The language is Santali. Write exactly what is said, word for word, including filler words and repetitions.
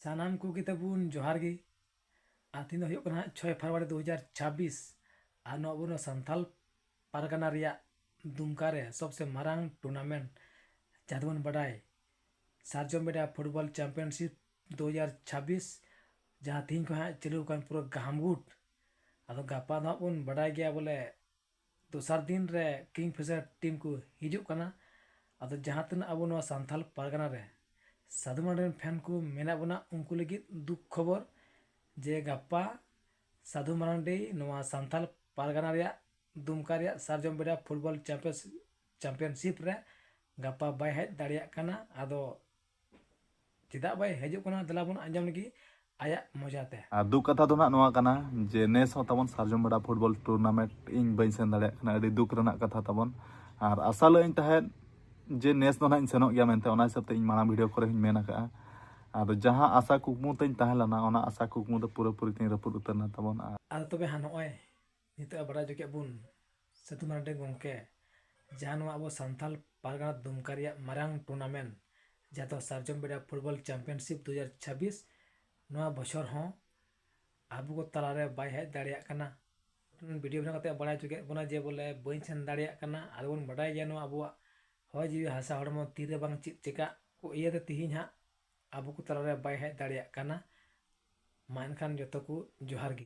ᱥᱟᱱᱟᱢ ᱠᱚᱜᱮ ᱛᱟᱵᱚᱱ ᱡᱚᱦᱟᱨ ᱜᱮ᱾ ᱟᱨ ᱛᱮᱦᱮᱧ ᱫᱚ ᱦᱩᱭᱩᱜ ᱠᱟᱱᱟ ᱦᱟᱸᱜ ᱪᱷᱚᱭ ᱯᱷᱮᱵᱽᱨᱩᱣᱟᱨᱤ ᱫᱩ ᱦᱟᱡᱟᱨ ᱪᱷᱟᱵᱵᱤᱥ᱾ ᱟᱨ ᱱᱚᱣᱟ ᱟᱵᱚ ᱱᱚᱣᱟ ᱥᱟᱱᱛᱟᱞ ᱯᱟᱨᱜᱟᱱᱟ ᱨᱮᱭᱟᱜ ᱫᱩᱢᱠᱟ ᱨᱮ ᱥᱚᱵᱥᱮ ᱢᱟᱨᱟᱝ ᱴᱩᱨᱱᱟᱢᱮᱱᱴ, ᱡᱟᱦᱟᱸ ᱫᱚᱵᱚᱱ ᱵᱟᱰᱟᱭ ᱥᱟᱨᱡᱚᱢ ᱵᱮᱰᱟ ᱯᱷᱩᱴᱵᱚᱞ ᱪᱟᱢᱯᱤᱭᱟᱱᱥᱤᱯ ᱫᱩ ᱦᱟᱡᱟᱨ ᱪᱷᱟᱵᱵᱤᱥ, ᱡᱟᱦᱟᱸ ᱛᱮᱦᱮᱧ ᱠᱷᱚᱱ ᱦᱟᱸᱜ ᱪᱟᱹᱞᱩ ᱟᱠᱟᱱ ᱯᱩᱨᱟᱹ ᱜᱟᱢᱜᱩᱴ᱾ ᱟᱫᱚ ᱜᱟᱯᱟ ᱫᱚ ᱦᱟᱸᱜ ᱵᱚᱱ ᱵᱟᱰᱟᱭ ᱜᱮᱭᱟ ᱵᱚᱞᱮ ᱫᱚᱥᱟᱨ ᱫᱤᱱ ᱨᱮ ᱠᱤᱝ ᱯᱷᱤᱥᱟᱨ ᱴᱤᱢ ᱠᱚ ᱦᱤᱡᱩᱜ ᱠᱟᱱᱟ᱾ ᱟᱫᱚ ᱡᱟᱦᱟᱸ ᱛᱤᱱᱟᱹᱜ ᱟᱵᱚ ᱱᱚᱣᱟ ᱥᱟᱱᱛᱟᱞ ᱯᱟᱨᱜᱟᱱᱟ ᱨᱮ ᱥᱟᱹᱫᱷᱩ ᱢᱟᱨᱟᱱᱰᱤ ᱨᱮᱱ ᱯᱷᱮᱱ ᱠᱚ ᱢᱮᱱᱟᱜ ᱵᱚᱱᱟ, ᱩᱱᱠᱩ ᱞᱟᱹᱜᱤᱫ ᱫᱩᱠ ᱠᱷᱚᱵᱚᱨ ᱡᱮ ᱜᱟᱯᱟ ᱥᱟᱹᱫᱷᱩ ᱢᱟᱨᱟᱱᱰᱤ ᱱᱚᱣᱟ ᱥᱟᱱᱛᱟᱞ ᱯᱟᱨᱜᱟᱱᱟ ᱨᱮᱭᱟᱜ ᱫᱩᱢᱠᱟ ᱨᱮᱭᱟᱜ ᱥᱟᱨᱡᱚᱢ ᱵᱮᱰᱟ ᱯᱷᱩᱴᱵᱚᱞ ᱪᱟᱢᱯᱤᱭᱟᱱᱥ-, ᱪᱟᱢᱯᱤᱭᱟᱱᱥᱤᱯ ᱨᱮ ᱜᱟᱯᱟ ᱵᱟᱭ ᱦᱮᱡ ᱫᱟᱲᱮᱭᱟᱜ ᱠᱟᱱᱟ᱾ ᱟᱫᱚ ᱪᱮᱫᱟᱜ ᱵᱟᱭ ᱦᱤᱡᱩᱜ ᱠᱟᱱᱟ, ᱫᱮᱞᱟ ᱵᱚᱱ ᱟᱸᱡᱚᱢ ᱞᱮᱜᱮ ᱟᱭᱟᱜ ᱢᱚᱡᱟᱛᱮ᱾ ᱟᱨ ᱫᱩᱠ ᱠᱟᱛᱷᱟ ᱫᱚ ᱱᱟᱜ ᱱᱚᱣᱟ ᱠᱟᱱᱟ ᱡᱮ ᱱᱮᱥ ᱦᱚᱸ ᱛᱟᱵᱚᱱ ᱥᱟᱨᱡᱚᱢ ᱵᱮᱰᱟ ᱯᱷᱩᱴᱵᱚᱞ ᱴᱩᱨᱱᱟᱢᱮᱱᱴ ᱤᱧ ᱵᱟᱹᱧ ᱥᱮᱱ ᱫᱟᱲᱮᱭᱟᱜ ᱠᱟᱱᱟ᱾ ᱟᱹᱰᱤ ᱫᱩᱠ ᱨᱮᱱᱟᱜ ᱠᱟᱛᱷᱟ ᱛᱟᱵᱚᱱ᱾ ᱟᱨ ᱟᱥᱟ ᱞᱮᱫ ᱟᱹᱧ ᱛᱟᱦᱮᱸᱫ ᱡᱮ ᱱᱮᱥ ᱫᱚ ᱱᱟᱜ ᱤᱧ ᱥᱮᱱᱚᱜ ᱜᱮᱭᱟ ᱢᱮᱱᱛᱮ, ᱚᱱᱟ ᱦᱤᱥᱟᱹᱵ ᱛᱮ ᱤᱧ ᱢᱟᱲᱟᱝ ᱵᱷᱤᱰᱤᱭᱳ ᱠᱚᱨᱮ ᱦᱚᱸᱧ ᱢᱮᱱ ᱟᱠᱟᱫᱼᱟ᱾ ᱟᱫᱚ ᱡᱟᱦᱟᱸ ᱟᱥᱟ ᱠᱩᱠᱢᱩ ᱛᱤᱧ ᱛᱟᱦᱮᱸ ᱞᱮᱱᱟ, ᱚᱱᱟ ᱟᱥᱟ ᱠᱩᱠᱢᱩ ᱫᱚ ᱯᱩᱨᱟᱹᱯᱩᱨᱤ ᱛᱤᱧ ᱨᱟᱹᱯᱩᱫ ᱩᱛᱟᱹᱨ ᱮᱱᱟ ᱛᱟᱵᱚᱱ᱾ ᱟᱨ ᱟᱫᱚ ᱛᱚᱵᱮ ᱦᱟᱸᱜ ᱱᱚᱜᱼᱚᱭ ᱱᱤᱛᱚᱜ ᱮ ᱵᱟᱲᱟᱭ ᱦᱚᱪᱚ ᱠᱮᱫ ᱵᱚᱱ ᱥᱟᱹᱫᱷᱩ ᱢᱟᱨᱟᱱᱰᱤ ᱜᱚᱢᱠᱮ, ᱡᱟᱦᱟᱸ ᱱᱚᱣᱟ ᱟᱵᱚ ᱥᱟᱱᱛᱟᱞ ᱯᱟᱨᱜᱟᱱᱟ ᱫᱩᱢᱠᱟ ᱨᱮᱭᱟᱜ ᱢᱟᱨᱟᱝ ᱴᱩᱨᱱᱟᱢᱮᱱᱴ, ᱡᱟᱦᱟᱸ ᱫᱚ ᱥᱟᱨᱡᱚᱢ ᱵᱮᱰᱟ ᱯᱷᱩᱴᱵᱚᱞ ᱪᱟᱢᱯᱤᱭᱟᱱᱥᱤᱯ ᱫᱩ ᱦᱟᱡᱟᱨ ᱪᱷᱟᱵᱵᱤᱥ, ᱱᱚᱣᱟ ᱵᱚᱪᱷᱚᱨ ᱦᱚᱸ ᱟᱵᱚ ᱠᱚ ᱛᱟᱞᱟᱨᱮ ᱵᱟᱭ ᱦᱮᱡ ᱫᱟᱲᱮᱭᱟᱜ ᱠᱟᱱᱟ᱾ ᱵᱷᱤᱰᱤᱭᱳ ᱵᱮᱱᱟᱣ ᱠᱟᱛᱮ ᱵᱟᱲᱟᱭ ᱦᱚᱪᱚ ᱠᱮᱫ ᱵᱚᱱᱟ ᱡᱮ ᱵᱚᱞᱮ ᱵᱟᱹᱧ ᱥᱮᱱ ᱫᱟᱲᱮᱭᱟᱜ ᱠᱟᱱᱟ᱾ ᱟᱨ ᱵᱚᱱ ᱵᱟᱰᱟᱭ ᱜᱮᱭᱟ ᱱᱚᱣᱟ ᱟᱵᱚᱣᱟᱜ ᱦᱚᱭ ᱡᱤᱣᱤ ᱦᱟᱥᱟ ᱦᱚᱲᱢᱚ ᱛᱤᱨᱮ ᱵᱟᱝ ᱪᱮᱫ ᱪᱮᱠᱟᱜ ᱠᱚ ᱤᱭᱟᱹᱛᱮ ᱛᱮᱦᱮᱧ ᱦᱟᱸᱜ ᱟᱵᱚ ᱠᱚ ᱛᱟᱞᱟᱨᱮ ᱵᱟᱭ ᱦᱮᱡ ᱫᱟᱲᱮᱭᱟᱜ ᱠᱟᱱᱟ᱾ ᱢᱟ ᱮᱱᱠᱷᱟᱱ ᱡᱚᱛᱚ ᱠᱚ ᱡᱚᱦᱟᱨ ᱜᱮ᱾